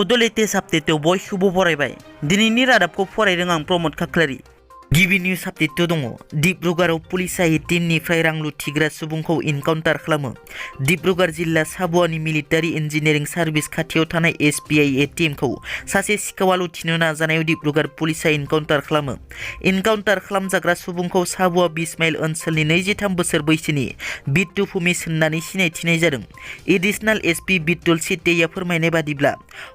बड' लेटेस्ट आपडेटआव बयखौबो बरायबाय। दिनैनि रादाबखौ फरायदों आं प्रमद खाख्लारि। गिबि निउज आपडेटआव दङ। डिब्रुगड़आव पुलिसआ एटिएमनिफ्राय रां लुथिग्रा सुबुंखौ इनकाउन्टार खालामो। डिब्रुगड़ जिल्ला साबुवानि मिलिटारि इन्जिनियारिं सार्भिस खाथियाव थानाय एसबिआइ एटिएमखौ सासे सिखावा लुथिनो नाजानायाव डिब्रुगड़ पुलिसआ इनकाउन्टार खालामो। इनकाउन्टार खालामजाग्रा सुबुंखौ साबुवा 20 माइल ओनसोलनि 23 बोसोर बैसोनि बिट्टु भुमिस होननानै सिनायथिनाय जादों। एडिशनेल एसपि बिट्टुल सिटेया फोरमायनाय बादिब्ला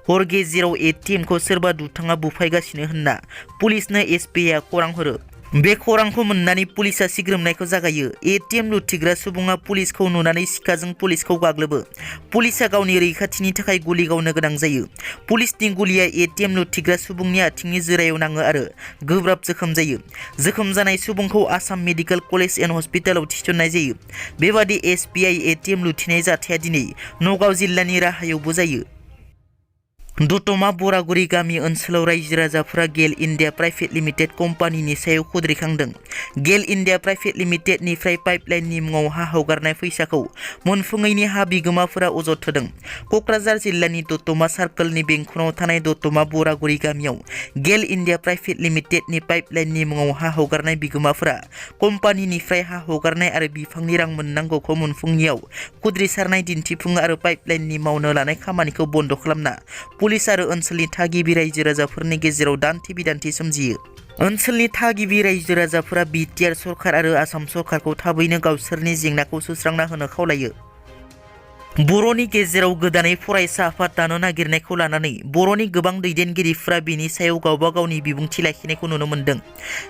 हर गेजेराव एटिएमखौ सोरबा दुथाङा बुफायगासिनो होनना पुलिसनो एसपिआ खौरां हरो। बे खौरांखौ मोननानै पुलिसआ सिग्रोमनायखौ जागायो। एटिएम लुथिग्रा सुबुङा पुलिसखौ नुनानै सिखाजों पुलिसखौ गाग्लोबो। पुलिसआ गावनि रैखाथिनि थाखाय गुलि गावनो गोनां जायो। पुलिसनि गुलिया एटिएम लुथिग्रा सुबुंनि आथिंनि जोरायाव नाङो आरो गोब्राब जोखोम जायो। जोखोम जानाय सुबुंखौ आसाम मेडिकेल कलेज एन्ड हस्पिटालाव थिसननाय जायो। बेबादि एसबिआइ एटिएम लुथिनाय जाथाया दिनै नगाव जिल्लानि राहायावबो जायो। दतमा बरागुरि गामि ओनसोलाव रायजो राजाफोरा गेल इन्डिया प्राइभेट लिमिटेड कम्पानिनि सायाव खुद्रिखांदों। गेल इन्डिया प्राइभेट लिमिटेडनिफ्राय पाइपलाइननि मुङाव हा हगारनाय फैसाखौ मोनफुङैनि हा बिगोमाफोरा अजद होदों। कक्राझार जिल्लानि दतमा सार्कलनि बेंखनाव थानाय दतमा बरागुरि गामियाव गेल इन्डिया प्राइभेट लिमिटेडनि पाइपलाइननि मुङाव हा हगारनाय बिगोमाफोरा कम्पानिनिफ्राय हा हगारनाय आरो बिफांनि रां मोननांगौखौ मोनफुङैयाव खुद्रिसारनाय दिन्थिफुङो आरो पाइपलाइननि मावनो लानाय खामानिखौ बन्द खालामना पुलिस आरो ओनसोलनि थागिबि रायजो राजाफोरनि गेजेराव दान्थे बिदान्थे सोमजियो। ओनसोलनि थागिबि रायजो राजाफोरा बिटिआर सरकार आरो आसाम सरकारखौ थाबैनो गावसोरनि जेंनाखौ सुस्रांना होनो खावलायो। बर'नि गेजेराव गोदानै फरायसा आफाद दानो नागिरनायखौ लानानै बर'नि गोबां दैदेनगिरिफोरा बेनि सायाव गावबा गावनि बिबुंथि लाखिनायखौ नुनो मोन्दों।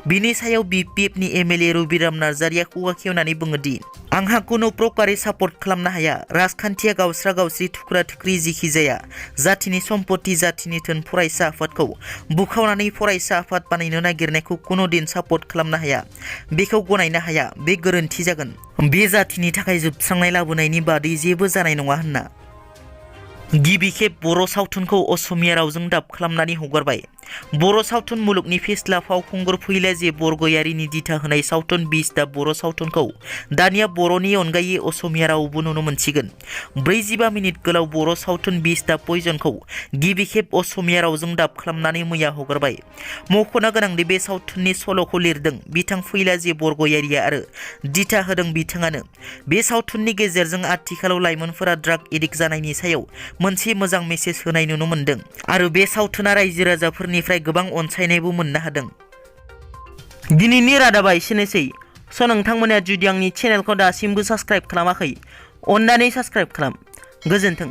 बिनि सायाव बिपिएफनि एमएलए रबिराम नार्जारिया खुगा खेवनानै बुङोदि आंहा कुनु प्रकारै सापर्ट खालामनो हाया। राजखान्थिया गावस्रा गावस्रि थुख्रा थुख्रि जिखि जाया जाथिनि सम्पति जाथिनि धोन फरायसा आफादखौ बुखावनानै फरायसा आफाद बानायनो नागिरनायखौ कुनु दिन सापर्ट खालामनो हाया। बेखौ गनायनो हाया। बे गोरोन्थि जागोन। बे जाथिनि थाखाय जोबस्रांनाय लाबोनायनि बादै जेबो जानाय नङा होनना गिबि खेब बर' सावथुनखौ असमिया रावजों दाब खालामनानै हगारबाय। बर' सावथुन मुलुगनि फेस्ला फावखुंगुर फैलाजे बरगयारिनि दिथा होनाय सावथुन बिस दा बर' सावथुनखौ दानिया बर'नि अनगायै असमिया रावबो नुनो मोनसिगोन। 45 मिनिट गोलाव बर' सावथुन बिस दा पयजनखौ गिबि खेब असमिया रावजों दाब खालामनानै मैया हगारबाय। मख'नो गोनांदि बे सावथुननि सल'खौ लिरदों बिथां फैलाजे बरगयारिया आरो दिथा होदों बिथाङानो। बे सावथुननि गेजेरजों आथिखालाव लाइमोनफोरा ड्राग एडिक्ट जानायनि सायाव मोनसे मोजां मेसेज होनाय नुनो मोन्दों आरो बे सावथुना रायजो राजाफोरनिफ्राय गोबां अनसायनायबो मोननो हादों। दिनैनि रादाबा एसेनोसै। नोंथांमोना जुदि आंनि चेनेलखौ दासिमबो साबस्क्राइब खालामाखै अन्नानै साबस्क्राइब खालाम। गोजोन्थों।